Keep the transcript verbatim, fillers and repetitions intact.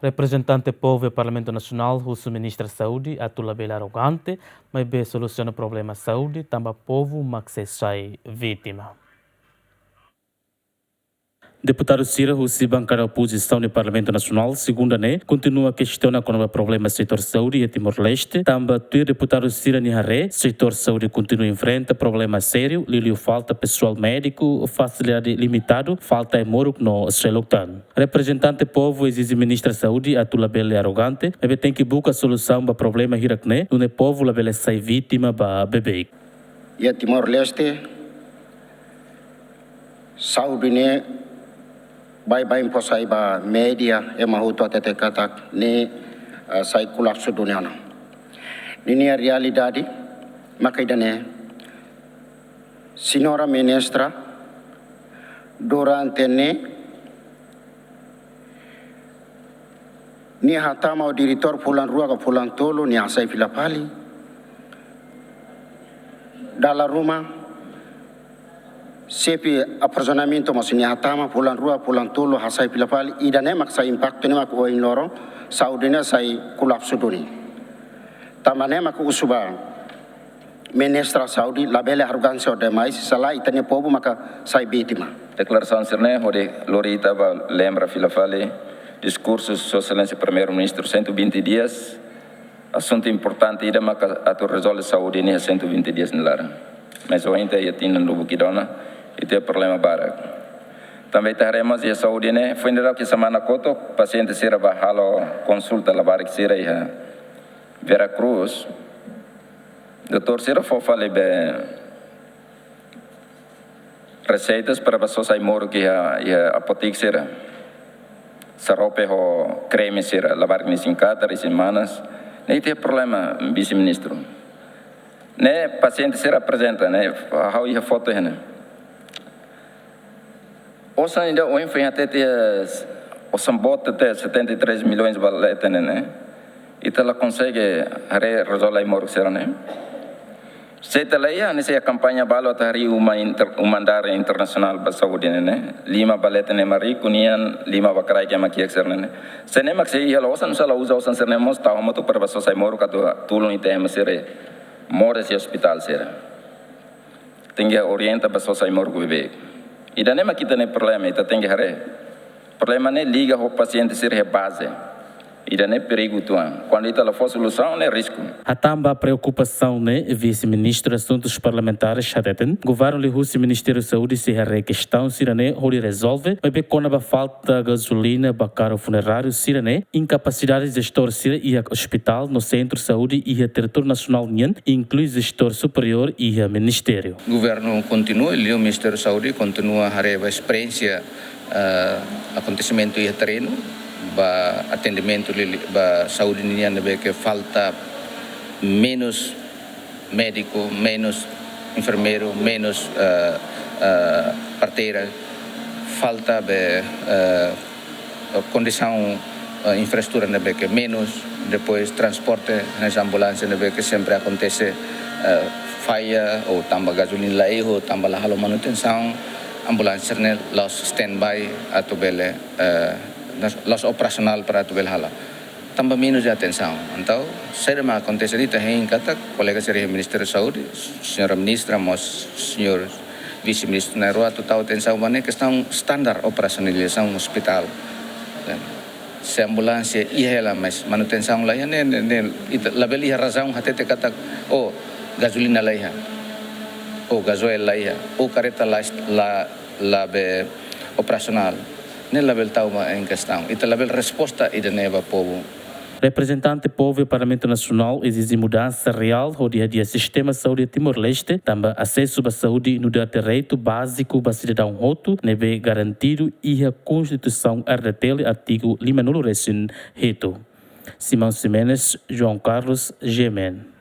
Reprezentante povu iha Parlamentu Nasionál husu Ministra Saúde atu labele arrogante, maibé solusiona problema saúde, tanba povu mak sei sai vítima. Deputadu sira husi bankada opozisaun iha Parlamentu Nasionál, segunda ne'e, kontinua kestiona kona-ba problema setór saúde iha Timor-Leste, tanba tuir deputadu sira-nia haree, setór saúde kontinua enfrenta problema sériu, liuliu falta pesoál médiku, fasilidade limitadu, falta ai-moruk no seluk tan. Reprezentante povu ezije Ministra Saúde atu labele arrogante, maibé tenke buka solusaun ba problema hirak-ne'e, nune'e povu labele sai vítima ba beibeik. Iha Timor-Leste, saúde ne'e baibain fó sai ba média, ema hotu hatete katak ne'e, eh, sai kolapsu duni ona. Ninia realidade maka ida-ne'e, Señora Ministra, durante ne'e, nia hatama ho diretór fulan rua ka fulan tolu, nia hasai fila fali. Dala ruma, xefe aprovizionamentu mós nia hatama fulan rua, fulan tolu, hasai fila fali. Ida-ne'e mak sai impaktu ne'e mak ohin loron saúde ne'e sai kolapsu duni. Tanba ne'e mak husu ba Ministra Saúde, labele arrogante demais, se lae ita-nia povu maka sai vítima. Deklarasaun sira-ne'e hodi lori ita ba lembra fila fali diskursu Sua Exelénsia Primeiru-Ministru, cento e vinte dias, asuntu importante ida maka atu rezolve saúde nian cento e vinte dias nia laran. Mas ohin ita iha tinan lubuk ida ona, ita iha problema barak. Tanba ita haree mós iha saúde ne'e, foin daudauk iha semana kotuk, pasiente sira bá halo konsulta labarik sira iha Vera Cruz, doutór sira fó fali be reseitas para bá sosa ai-moruk iha, iha apotek sira. Xarope ho kreme sira, labarik nia isin katar, isin manas. Ne'e ita iha problema, Vise-Ministru. Ne'e pasiente sira aprezenta, ne'e ha'u iha foto iha ne'e. Osan ida ohin foin hatete, eh, osan boot tebes, setenta e três milhões ba leten ne'e. Ita la konsege haree rezolve ai-moruk sira-ne'e. Se ita laiha, ne'e sei kampaña balu atu harii uma inter-, uma andár internasionál ba saúde ne'e. Lima ba leten ne'e ema riku nian, lima ba kraik ema kiak sira-ne'e. Se ne'e mak sei iha la osan, se la uza osan sira-ne'e mós tau hamutuk para bá sosa ai-moruk atu tulun ita ema sira moris iha ospitál sira. Tenke orienta bá sosa ai-moruk beibeik. Ida-ne'e mak ita-nia problema, ita tenke haree. Problema ne'e liga ho pasiente sira iha baze. Ida-ne'e perigu uitoan. Kuandu ita la fó solusaun ne'e risku. Hatán ba preokupasaun ne'e, Vise-Ministru Asuntus Parlamentares hateten, governu liuhusi Ministériu Saúde sei haree kestaun sira-ne'e hodi rezolve, maibé kona-ba falta gazolina ba karru funeráriu sira-ne'e, inkapasidade jestór sira iha ospitál no sentru saúde iha territóriu nasionál nian, inklui jestór superiór iha ministériu. Governu kontinua, liu Ministériu Saúde kontinua haree ba esperiénsia, eh, akontesimentu iha terrenu, ba atendimentu liu, liu ba saúde nian ne'ebé ke falta menus médiku, menus enfermeiru, menus, eh, eh, parteira, falta be, eh, kondisaun, eh, infraestrutura ne'ebé ke menus, depois transporte, hanesan ambulánsia ne'ebé ke sempre akontese, eh, falla, ou tanba gazolina la iha, ou tanba la halo manutensaun, ambulánsia ne'e la'ós standby atu bele, eh, la'ós operasionál para atu bele halo. Tanba menus de atensaun. Entaun, saida mak akontese, ita hein katak kolega sira iha Ministériu Saúde, señora ministra, mós señór vise-ministru, na'in-rua atu tau atensaun ba ne'e kestaun standar operasionalizasaun ospitál. Se ambulánsia iha hela, mas manutensaun la iha, ne'e, ne'e, ne'e, ita labele iha razaun hatete katak, oh, gazolina la iha, oh, gazóil la iha, oh, karreta la, la, la be operasionál. Ne'e labele tau ba en kestaun. Ita labele resposta ida-ne'e ba povu. Reprezentante povu iha Parlamentu Nasionál ezije mudansa reál hodi hadi'a sistema saúde Timor-Leste, tanba asesu ba saúde nu'udar direitu báziku ba sidadaun hotu, ne'ebé garantidu iha Konstituisaun R D T L artigu lima-nulu resin hitu. Simão Ximenes, João Carlos, G M N.